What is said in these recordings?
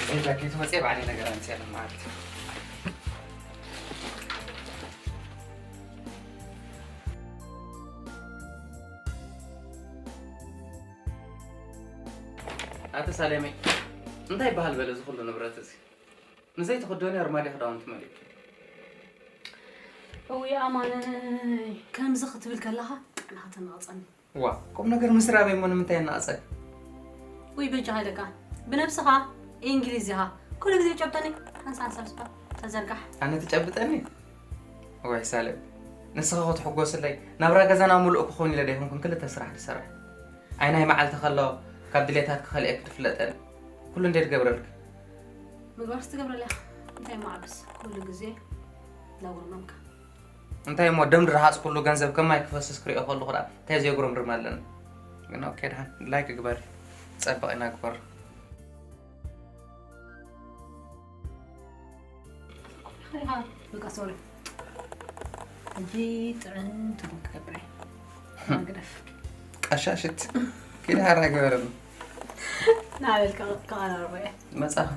እዚ ጃኬት መፅየ ባዕለይ ነገር ኣምፅኤ ማለት እዩ። ኣቲ ሳሌመይ፣ እንታይ ይበሃል በለ እዚ ኩሉ ንብረት እዚ? ንዘይትኽደንዮ ኣርማድዮ ክዳውንቲ መሊኡ። እውይ ኣማነይ፣ ከምዚ ክትብል ከለኻ ጥዕናኻ ተናቕጸኒ። ዋ፣ ቁም ነገር ምስራበይ እሞ ንምንታይ የናቕጸኒ? ውይ በጃኻ ኢለካ፣ ብነብስኻ ኢንግሊዝ ኢኻ። ኩሉ ግዜ ጨብጠኒ፣ ሓንሳብ ሓንሳብ ስፓ ተዘርጋሕ። ኣነ ትጨብጠኒ? ወይ ሳሌም፣ ንስኻ ክትሕጎስለይ፣ ናብራ ገዛና ሙሉእ ክኾን ኢለ ዶ ኣይኮንኩን ክልተ ስራሕ ዝሰርሕ? ኣይ ናይ መዓልቲ ከሎ፣ ካብ ድሌታትኪ ከሊኤ ክትፍለጠኒ። ኩሉ እንዴ ትገብረልኪ? ምግባርስ ትገብረለይ ኢኻ። እንታይ እሞ ዓብስ፣ ኩሉ ግዜ ዘጉርመምካ። እንታይ እሞ ደም ድረሃጽ ኩሉ ገንዘብ ከማይ ክፈስስ ክሪኦ ከለኹ ደኣ እንታይ ዘየጉረምርም ኣለኒ? ግን ኦኬ ደሓን፣ ላይክ ግበሪ። ጸብቕ ኢና ግበሮ። በቃ ሶሪ። ሕጂ ጥዕን ትርጉም ክገብር እየ። ግደፍ። ቀሻሽት። ኪድ ሃራ ግበረሉ። ናበልካ ከቐራርቦ እየ። መጻኻ።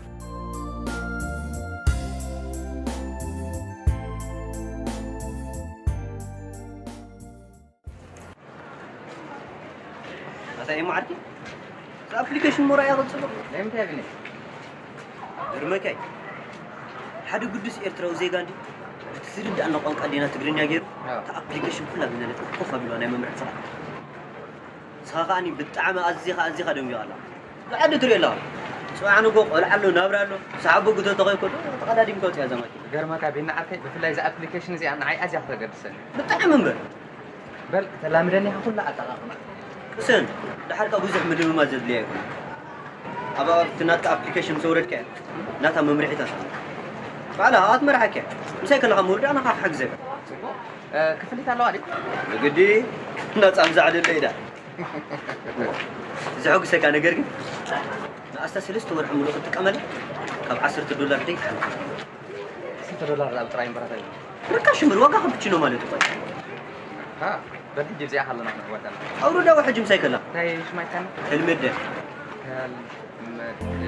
ኣታ እሞ ዓርኪ፣ እዚ ኣፕሊኬሽን ሞራያ ቅጽሎ። ናይ ምንታይ ኣቢነ? ግርመካይ፣ ሓደ ግዱስ ኤርትራዊ ዜጋ እንዲ፣ እቲ ዝርድኣና ቋንቋ ዲና ትግርኛ ገይሩ፣ ኣዎ። እታ ኣፕሊኬሽን ኩላ ብነለት ኮፍ ኣቢልዋ ናይ መምርሒ ስራሕ። ንስኻ ከኣኒ ብጣዕሚ ኣዚኻ፣ ኣዚኻ ደንጊኻ ኣለኻ። ብዓዲ ትሪኦ ኣለኻ። ጽባሕ ንጎ ቆልዓ ኣሎ፣ ናብራ ኣሎ፣ ሰሓቦ ግቶ ተኾይኮ፣ ተቐዳዲምካ ወጽያ እዛ ማኪና። ገርመካ፣ ቤና ዓርከይ፣ ብፍላይ እዛ ኣፕሊኬሽን እዚኣ ንዓይ ኣዝያ ከተገድሰኒ። ብጣዕሚ እምበር። በል፣ ተላምደኒ ኢኻ ኩላ ኣጠቓቕማ። ቅሰን፣ ደሓር ካብ ብዙሕ ምልምማድ ዘድልያ ኣይኮነን። ኣብ፣ ኣብቲ ናትካ ኣፕሊኬሽን ምስ ኣውረድካያ፣ ናታ መምርሒታት ኣሎ። ባዕላ ኣብኣ ትመርሓካ እያ። ምሳይ ከለኻ ምውርዳ ንኻ ክሕግዘካ። ጽቡቕ። እ፣ ክፍሊት ኣለዋ ድዩ? ንግዲ፣ ናጻ ምዛዕደለ ኢዳ። ዘሐጉሰካ ነገር ግን፣ ንኣስታት ሰለስተ ወርሒ ሙሉእ ክትጥቀመላ፣ ካብ ዓሰርተ ዶላር ዘይትሓልፍ። ዓሰርተ ዶላር ኣብ ጥራይ እምበራታ እዩ። ርካሽ እምበር፣ ዋጋ ካፕቺኖ ማለት እኮ እዩ። ሃ፣ በል ሕጂ ብዚኣ ከለና ክንዕወት ኣለና። ኣውርዳ ሕጂ ምሳይ ከላ። እንታይ ሽማ ይካና? ህልምደ። ህልምደ።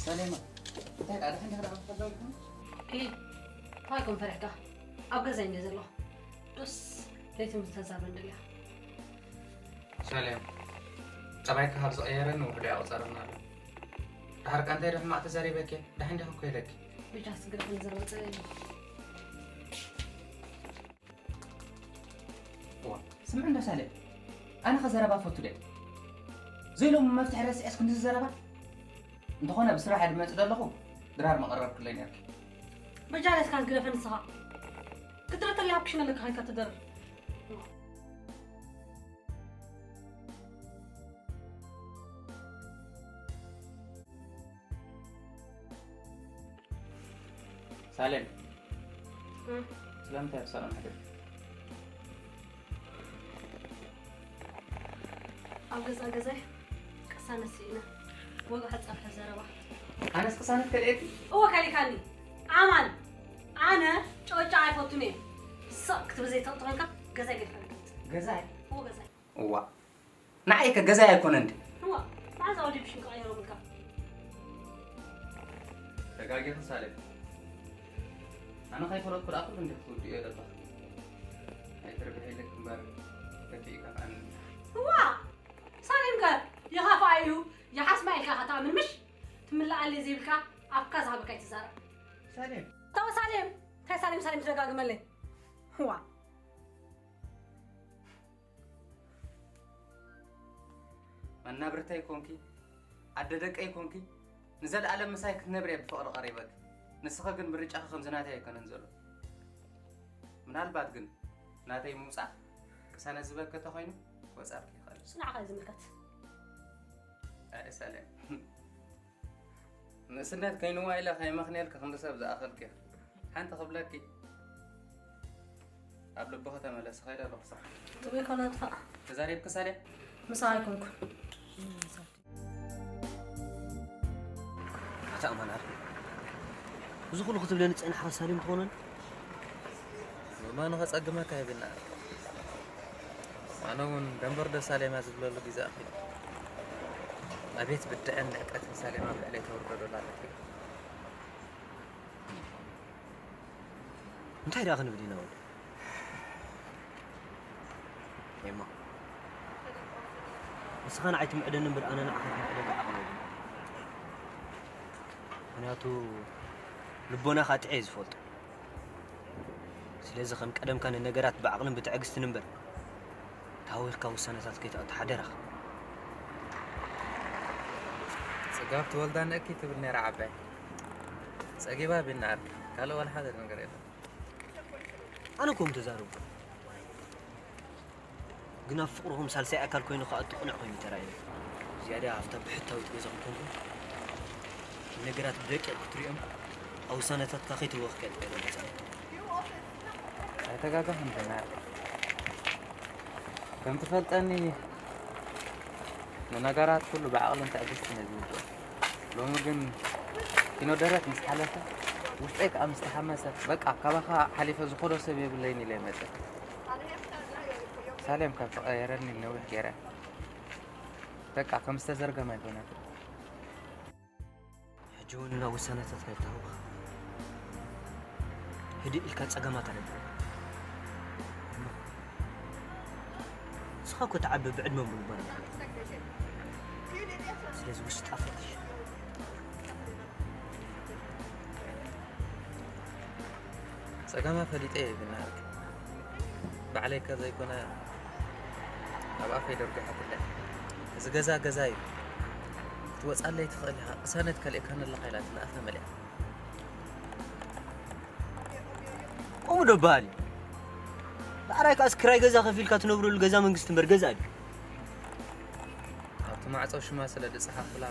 ሰሌማ፣ እንታይ ደኣ ደሓን ዲኻ ደኣ? እ፣ እንታይ ኮን ፈሪሕካ? ኣብ ገዛይ እንደ ዘለኹ። ዶስ ለይቲ ምስ ተዛረበ እንደልያ። ሰሌም፣ ጠባይካ ካብ ዝቐየረ ንውሕዶ ኣቑጸረና ኣሎ። ደሓር ከ እንታይ ደኣ ሕማቕ ተዛሪበኪ? ደሓን ዲኻ እኮ ኢለኪ። ብጃ ስግረ ከም ዘረወጸ እዋ፣ ስምዕ እንዶ ሳሌ፣ ኣነ ኸ ዘረባ ፈቱ ደ? ዘይሎም መፍትሒ ረስዐስ ክንዲ ዘረባ? እንተኾነ ብስራሕ እየ ድመጽእ ዘለኹ፣ ድራር መቐረብክለይ ነርኪ። በጃ ለስካ ዝግደፈ ንስኻ። ክትረተለይ ኣብ ክሽነ ኣለካ ኸይካ ትደርር። ሳሌም፣ እም። ስለምንታይ ኣብ ሳሎን ሓደርኪ? ኣብ ገዛ ገዛይ ቅሳነት ስኢነ። ወግዒ ጸብሐ ዘረባ። ኣነስ ቅሳነት ከልኤኪ? እወ ከሊካኒ። ኣማን፣ ኣነ ጨወጫ ኣይፈቱን እየ። ስቕ ክትብል ዘይትኽእል ተኾንካ ገዛይ ገዲፈ ንክድ። ገዛይ? እወ ገዛይ። እዋ፣ ንዓይ ከ ገዛይ ኣይኮነን ድዩ? እዋ፣ መዓዝ ኣወዲቡ ሽም ክቐየሮምልካ? ተጋጊኺ ሳሌም። ኣነ ከይፈለጥኩ ደኣ ኩሉ እንዲኺ ክትውድእዮ ዘለኺ። ኣይትርብሒ ኢለኪ እምበር ከፊእካ ከኣ ንንድሓ። እዋ፣ ሳሌም ከ ይኸፍኣ ኢሉ ይሓስማ ኢልካ ኢኻ ትኣምን ምሽ? ትምልኣለይ ዘይብልካ ኣፍካ ዝሃበካ ኣይትዛረብ። ሳሌም። ተው ሳሌም፣ እንታይ ሳሌም ሳሌም ትደጋግመለይ? እዋ። መናብርተይ ኮንኪ ኣደ ደቀይ ኮንኪ ንዘለኣለም ምሳይ ክትነብሪ እየ ብፍቕሪ ቀሪበኪ። ንስኺ ግን ምርጫኺ ከምዚ ናተይ ኣይኮነን ዘሎ። ምናልባት ግን ናተይ ምውፃእ ቅሳነት ዝበኪ ተኾይኑ ክወፅኣልኪ ይኽእል። ንዓኻ እዩ ዝምልከት። ኣይ ሳሌም፣ ንእስነት ከይንዋ ኢለ ከይመኽንየልኪ ክንዲ ሰብ ዝኣኸልኪ። ሓንቲ ክብለኪ፣ ኣብ ልብኺ ተመለሲ፣ ከይደ ኣለኹ ስራሕ። ጥዑይ ኮነ ኣጥፋእ። ተዛሪብኪ ሳሌም? ምሳኻ ኣይኮንኩን። ኣታ ኣማን ኣር፣ እዚ ኩሉ ክትብለኒ ጸኒሕኻ ሳሌም ትኾነኒ? ምእማኑ ከጸግመካ ይብልና። ኣነ እውን ደንበር ዶ ሳሌማ ዝብለሉ ግዜ ኣኺሉ። ኣቤት ብድዐን ንዕቀትን ሳሌማ ኣብ ልዕለይ ተውርዶ ዶላ ኣለኪ። እንታይ ደኣ ክንብል ኢና ወዲ? ኤማ፣ ንስኻ ንዓይ ትምዕደኒ እምበር ኣነ ንዓኻ ክምዕደካ ዓቕሚ የብለይን። ምኽንያቱ ልቦናኻ ጥዕየ ዝፈልጦ። ስለዚ ከም ቀደምካ ንነገራት ብዓቕልን ብትዕግስትን እምበር ታዊርካ ውሳነታት ከይተኣቱ ሓደራኻ። ጽጋብ ትወልዳ ንእኪ ትብል ነይራ ዓባይ። ጸጊባ ቢናር ካልእ ዋላ ሓደ ነገር የለን። ኣነ እኮ ምተዛረብኩ። ግን ኣብ ፍቕርኹም ሳልሳይ ኣካል ኮይኑ ክኣቱ ቅኑዕ ኮይኑ ተራእዩ። ዝያዳ ኣብታ ብሕታዊት ገዛኹም ኮንኩም ንነገራት ብደቂቕ ክትሪኦም ኣብ ውሳነታትካ ከይትወኽከል ገለ መጻኢ። ኣይተጋጋኹን ቢናር። ከም ትፈልጠኒ ንነገራት ኩሉ ብዓቕልን ትዕግስትን እየ ዝውድኦ። ሎሚ ግን ኪኖ ደረት ምስ ሓለፈ ውሽጠይ ከኣ ምስ ተሓመሰ በቃ ካባኻ ሓሊፈ ዝኾዶ ሰብ የብለይን ኢለ መጸ። ሳሌም ካብ ተቐየረኒ ነዊሕ ገይረ። በቃ ከም ዝተዘርገመ ኣይኮነትን። ሕጂ እውን ናብ ውሳነታትካ ይተሃውኽ። ህድእ ኢልካ ጸገማት ኣረድእ። እሞ ንስኻ እኮ ትዓቢ ብዕድመ ብልቦና። ስለዚ ውሽጣ ፈትሽ። ጸገማ ፈሊጠ እየ ይብናሃልክ። ባዕለይ ከ ዘይኮነ ኣብ ኣፈይ ደርጒሓትለ። እዚ ገዛ ገዛ እዩ። ክትወጻለይ ትኽእል ኢኻ። ቅሳነት ከልእካኒ ኣለኻ ኢላትኒ ኣፈ መሊኣ። ከምኡ ዶ በሃል እዩ? ብኣራይ ከኣስ ክራይ ገዛ ከፊልካ ትነብረሉ ገዛ መንግስቲ እምበር ገዛ ድዩ? ኣብቲ ማዕጾ ሽማ ስለ ዝጸሓፍኩላ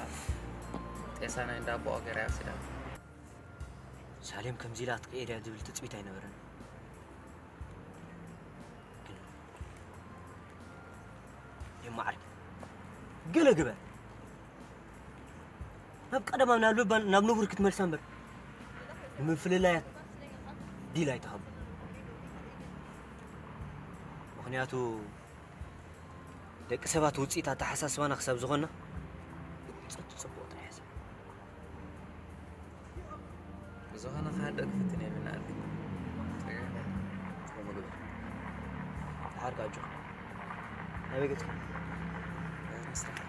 ጤሳ ናይ እንዳ ኣቦኣ ገይራ እያ ወሲዳ። ሳሌም ከምዚ ኢላ ክትቅየር እያ ዝብል ትጽቢት ኣይነበረን። ግን የማዓርግ ገለ ግበር። ናብ ቀደማ ናብ ልባን ናብ ንቡር ክትመልሳ እምበር ንምፍልላያት ዲል ኣይትሃቡ። ምኽንያቱ ደቂ ሰባት ውፅኢት ኣተሓሳስባና ክሳብ ዝኾንና ብቁፅር ፅቡቕ ጥራሕ ሕሰብ። ብዝኾነ ክሃድእ ክፍትን እየ ምናልክ። ከምኡ ግበር። ድሓርካ ኣጆ ናበይ ገፅካ? ምስራሕ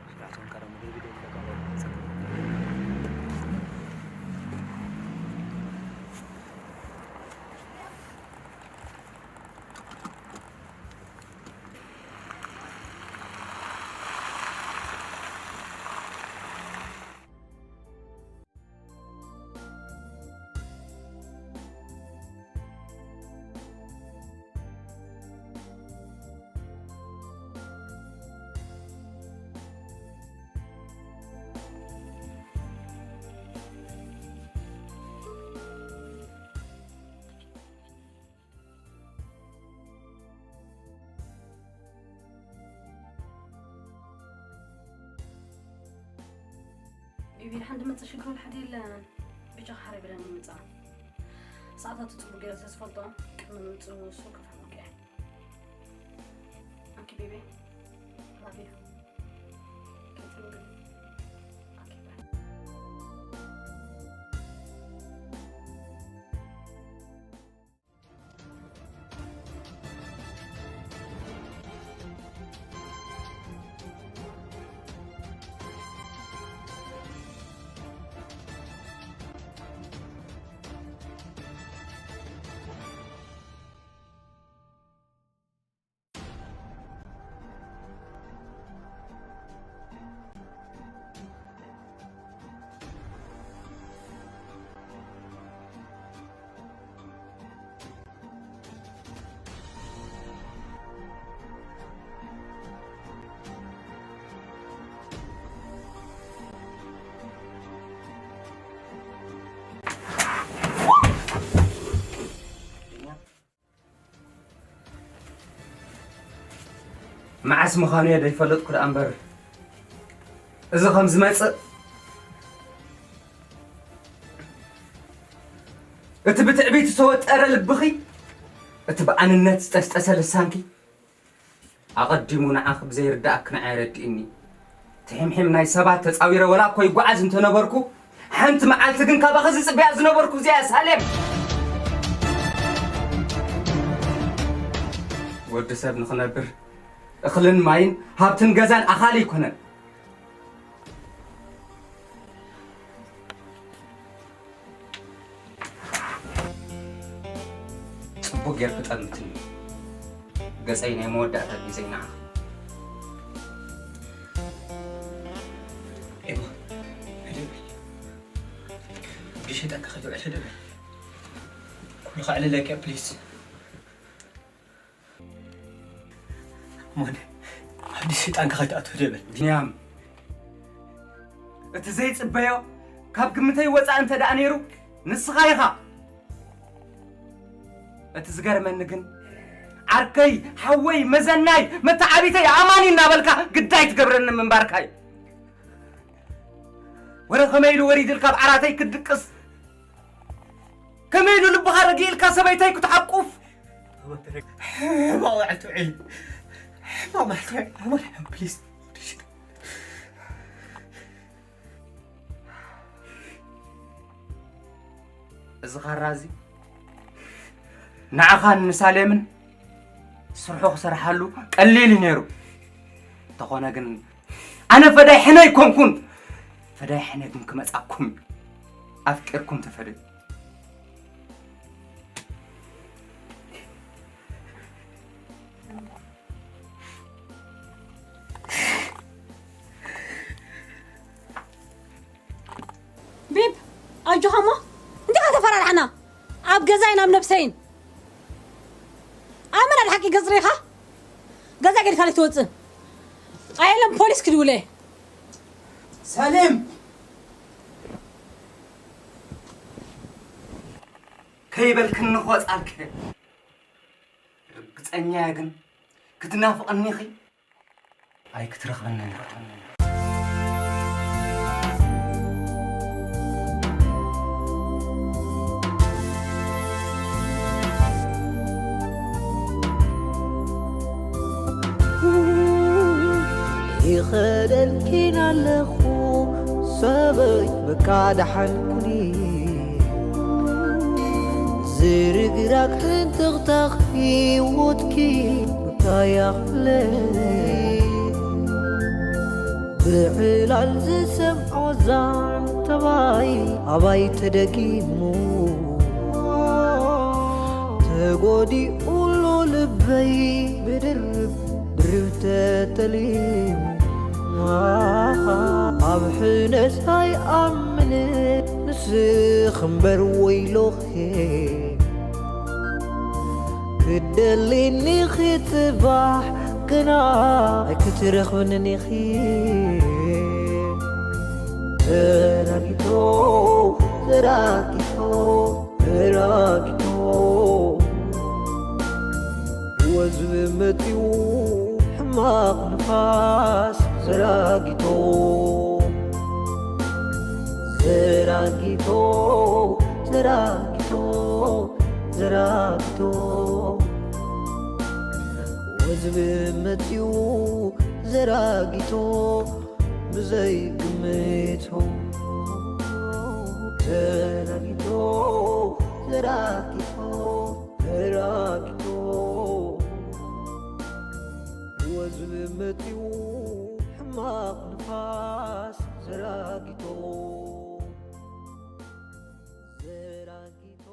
ስራሕቶም ቀደም ምግቢ ዶ ቤቢ፣ ድሓን ድመጽእ ሽግር ወላ ሓደ የለን። ብጃኻ ሓረይ ብለን ይምጻእ። ሰዓታቱ ጽቡቅ ገይረ ስለ ዝፈልጦ፣ ቅድሚ ምምጽኡ ንሱ ከፍርመኪ እየ። ኦኬ ቤቢ፣ ላቭ ዩ። ኦኬ፣ ቴንክ ዩ። ኦኬ፣ ባይ። መዓስ ምዃኑ እየ ዘይፈለጥኩ ደኣ እምበር፣ እዚ ከም ዝመጽእ፣ እቲ ብትዕቢት ዝተወጠረ ልብኺ፣ እቲ ብኣንነት ዝጠስጠሰ ልሳንኪ፣ ኣቐዲሙ ንዓኺ ብዘይርድኣኪ ንዓይ ኣረዲእኒ። ትሕምሒም ናይ ሰባት ተጻዊረ ወላ እኮ ይጓዓዝ እንተነበርኩ፣ ሓንቲ መዓልቲ ግን ካባኺ ዝጽበያ ዝነበርኩ እዚኣ እያ ሳሌም። ወዲ ሰብ ንኽነብር እኽልን ማይን ሃብትን ገዛን ኣኻሊ ኣይኮነን። ጽቡቅ ጌርኪ ጠምትኒ። ገጸይ ናይ መወዳእታ ግዜይ ንዓኺ። ኤማ፣ ህድእ በል። ብሸይጣንካ ከይትውዕል ህድእ በል። ኩሉ ከዕልለኪ እየ፣ ፕሊዝ። ሞን፣ ኣብ ሸይጣንካ ከይትኣቱ ህድእ በል። ቢንያም፣ እቲ ዘይጽበዮ ካብ ግምተይ ወጻኢ እንተ ደኣ ነይሩ፣ ንስኻ ኢኻ። እቲ ዝገርመኒ ግን፣ ዓርከይ፣ ሓወይ፣ መዘናይ፣ መተዓቢተይ፣ ኣማኒ እናበልካ ግዳይ ትገብረኒ ምንባርካ እዩ። ወረ ከመይ ኢሉ ወሪድልካ ኣብ ዓራተይ ክትድቅስ? ከመይ ኢሉ ልብኻ ረጊእልካ ሰበይተይ ክትሓቁፍ? ሕማቕ መዓልቲ ውዒል። ሕማቕ መዓልቲ ውዒል። ኣማን፣ ፕሊዝ። እዚ ካራ እዚ ንዓኻን ንሳሌምን ስርሑ ክሰርሓሉ ቀሊል እዩ ነይሩ። እንተኾነ ግን ኣነ ፈዳይ ሕነ ኣይኮንኩን። ፈዳይ ሕነ ግን ክመጻኩም እዩ። ኣፍቂርኩም ተፈደዩ። ቤብ፣ ኣጆኻ እሞ እንታይ ከተፈራርሓና? ኣብ ገዛይን ኣብ ነብሰይን። ኣመና ድሓቂ ገጽ ርኢኻ? ገዛ ጌድካ ትወጽእ። ኣየለም ፖሊስ ክድውለ። ሰሊም! ከይበልክኒ ክወጻልኪ። ርግጸኛ እየ ግን ክትናፍቕኒ ኢኺ። ኣይክትረኽበንን። ይኸደልኪን ኣለኹ ሰበይ በቃ ደሓን ኩኒ። ዝርግራግ ሕንጥቕጣቕ ህይወትኪ እንታይ ያኽለ። ብዕላል ዝሰምዖ ዛንተባይ ኣባይ ተደጊሙ። ተጎዲኡ ኣሎ ልበይ ብድርብ ድርብ ተጠሊሙ። ኣብ ሕነስ ኣይኣምን ንስኽ እምበር ወይሎኺ። ክትደልይኒ ጽባሕ ግና ኣይክትረኽብንን ኢኺ። ተራጊቶ፣ ተራጊቶ፣ ተራጊቶ። ወዝቢ መጺኡ ሕማቕ ንፋስ ዘራጊቶ። ዘራጊቶ ዘራጊቶ ዘራጊቶ ወዝቢ መጺኡ ዘራጊቶ ብዘይግምቶ ዘራጊቶ ዘራጊቶ ዘራጊቶ ወዝቢ መጺኡ ሕማቕ ንፋስ ዘራጊቶ ዘራጊቶ